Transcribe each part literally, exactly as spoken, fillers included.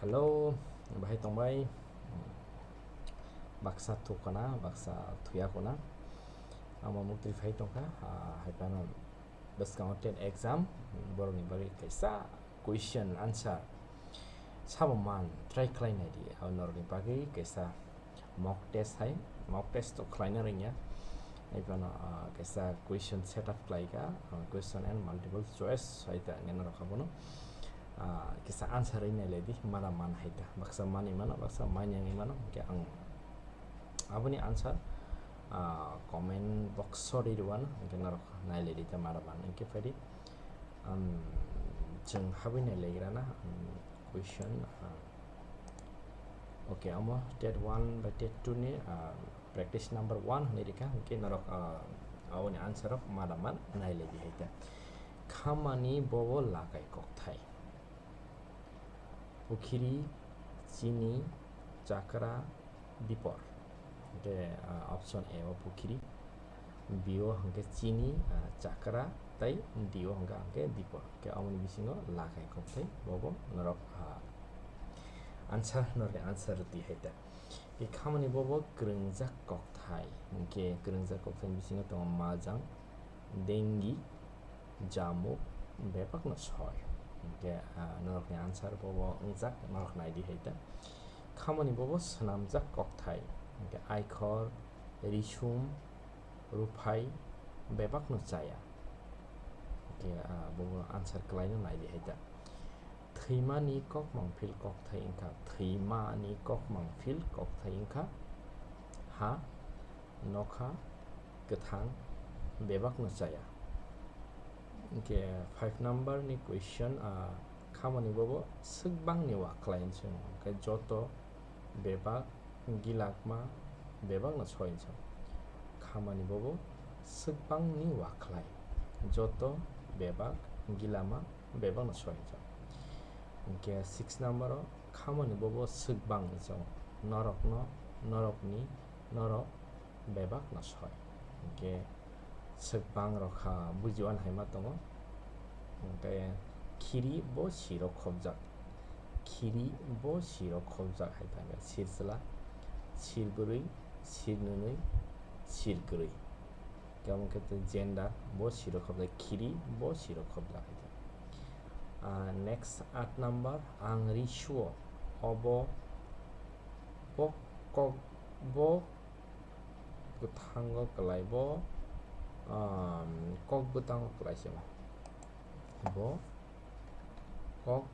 Hello, bahai tongbai. Baksa thukana, baksa thuya kona. Amo mukti phai tongkha, ah, hai phano bwskango TET exam, borokni bagwi kaisa question answer. Sabo man, try khlai nai di, abo norokni bagwi kaisa mock test hai, mock test to khlaina rwngya. Hai phano, ah, kaisa question set up khlai kha, ah, question and multiple choice hai ta ngenarok abono. Ah, kisa answer ri nailai di, mana man hai ta. Baksa mani mano, baksa mani yang mano, hingke ang aboni answer, ah, comment box o ri rwano, hingke norok nailai di ta mana man, hingke phai di. Um, chwng habwi nailai gra na, um, question, ah, okay, amo TET one by TET two ni, ah, practice number one hwnwi rikha, hingke norok, ah, aboni answer rok mana man nailai di hai ta. Khamani bobo lakai kokthai. Pukhiri, chini, chakra, bipor. Hingke, ah, option A o pukhiri, B o hingke chini, ah, chakra, tei D o hingke, hingke bipor. Hingke aboni bisingo lakai kokthai bobo norok, ah, answer, norokni answer rwdi hai ta. Hingke khamani bobo kwrwngjak kokthai. Hingke kwrwngjak kokthai bisingo tongo majang, dengi, jamuk, bebakno soi. Hingke, ah, norokni answer bobo wngjak, norok naidi hai ta. Khamani bobo swnamjak kokthai. Hingke aikhor, risum, ruphai, bebakno chaya. Hingke, ah, bobo answer kwlaino naidi hai ta. Thwimani kokmang phil kokthai wngkha, thwimani kokmang phil kokthai wngkha, ha, nokha, kwthang, bebakno chaya. Hingke five number ni question, ah, khamani bobo swkbangni wa khlai hinwi swngo, hingke joto, bebak, gilakma, bebakno soi hinwi swngo. Khamani bobo swkbangni wa khlai, joto, bebak, gilama, bebakno soi hinwi swngo. Hingke six number o khamani bobo swkbang hinwi swngo, norokno, norokni, norok, bebakno soi. Hingke swkbang rok kha bujiwan hai ma tongo. Hingke khiri bo siro khobjak. Khiri bo siro khobjak hai thangkhe sir chwla, sir bwrwi, sir nwnwi, sir kwrwi. Tei omo khe tei gender bo siro khobjak, khiri bo siro khobjak hai thangkhe. Ah, next eight number, ang ri suo. Obo bo kok bo bwthango kwlai bo, um, kok bwtango kwlai se bo kok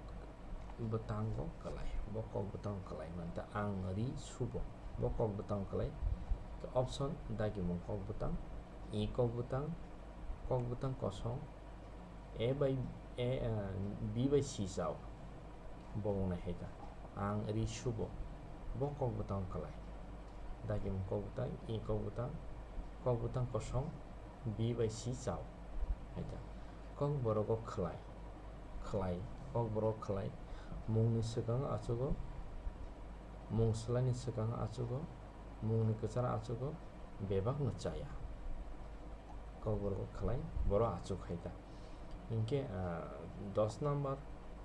bwtango kwlai, bo kok bwtango kwlai manta ang ri subo, bo kok bwtango kwlai. Option dagimung kok bwtang, i kok bwtang, kok bwtang kosong, A bai, A, uh, B bai C chao. Bo wngnai hai ta. Ang ri subo. Bo kok bwtang kwlai. Dagimung kok bwtang, i kok bwtang, kok bwtang kosong, B bai C chao. Hai ta. Kok borogo khwlai. Khwlai. Kok borogo khwlai. Mungni swkango achugo. Mung swlaini swkango achugo. Mungni kwcharo achugo. Bebakno chaya. Kokborok khwlai, borok achuk hai ta. Hinkhe, ah, dos number,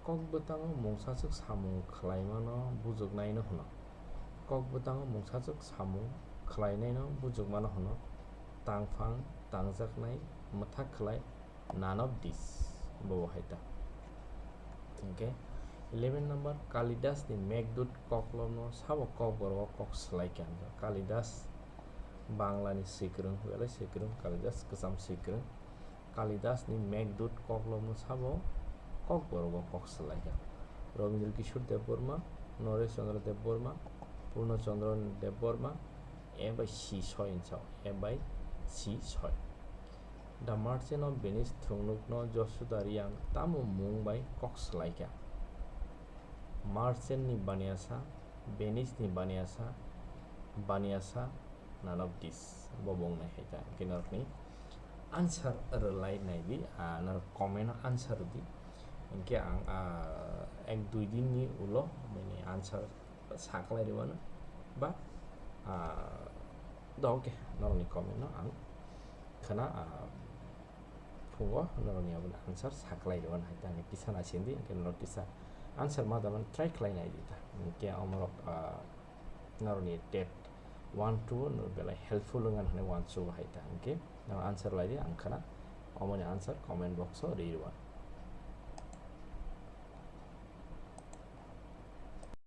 kok bwtango mungsaswk samung khwlaimano bujuknaino hwno. Kok bwtango mungsaswk samung khwlainaino bujukmano hwno. Tangphang, tangjaknai, mwthak khwlai, none of this, bobo hai ta. Hinkhe eleven number, Kalidas ni Meghdut koklopno sabo kokborok kok swlai kha. Kalidas Bangla ni swikwrwng, belai swikwrwng, Kalidas kwcham swikwrwng. Kalidas ni Meghdut koklopno sabo kokborok o kok swlai kha. Rabindra Kishore Debbarma, Naresh Chandra Debbarma, Purna Chandra Debbarma, A bai C soi hinwi sao, A bai C soi. The Merchant of Venice thwngnukno Josuda Reang tamo mung bai kok swlai kha? Merchant ni baniasa, Venice ni baniasa, baniasa, none of this. Bo bo wngnai hai ta. Hinkhe norokni answer rwlai nai di, ah, norok comment o answer rw di. Hinkhe ang, ah, ek dui din ni ulo bini answer saklai rwano. Ba, ah, dohor khe norokni comment no ang khna, ah, phungo norokni aboni answer saklai rwano hai ta. Ang kisa naising di, hinkhe norok kisa Answer ma da mani try khlai nai di ta. Hwnkhe omorok, ah, norokni TET one two no belai helpful wngya hwnwi uansukgo hai ta. Hwnkhe norok answer lai di, ang khana omoni answer comment box o ri rw.